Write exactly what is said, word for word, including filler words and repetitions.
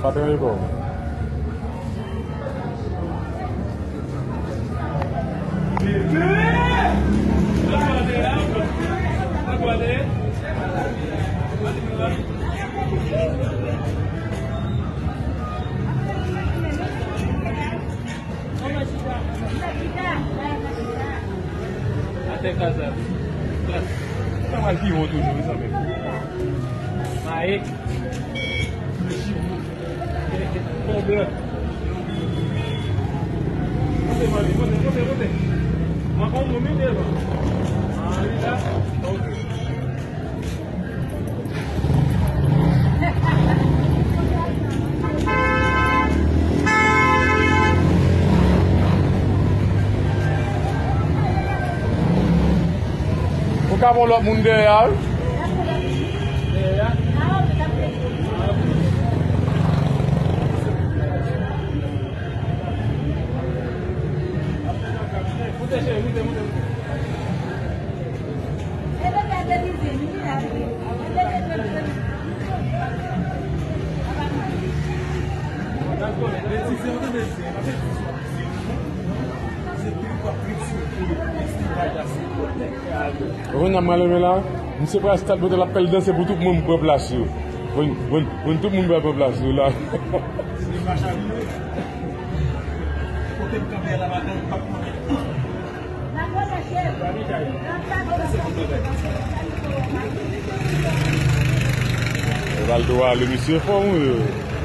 Atande kò. Atè kaz la. Klas. Sa pral pi wo toujou, wi, zanmi. Maye. Bon blan. Monte, mami, monte, monte, monte. Mwen konn moun, wi, devan. Ah, li la. Ok. Ou ka pran lòt moun dèyè a, wi. Moute, cheri, moute, moute, moute. Ou konn nan mwen leve la, misye pral stat bote l ap fè l danse pou tout moun pran plas yo. Konn, konn, konn tout moun pral pran plas yo la. Rivaldo ale, misye fò, wi.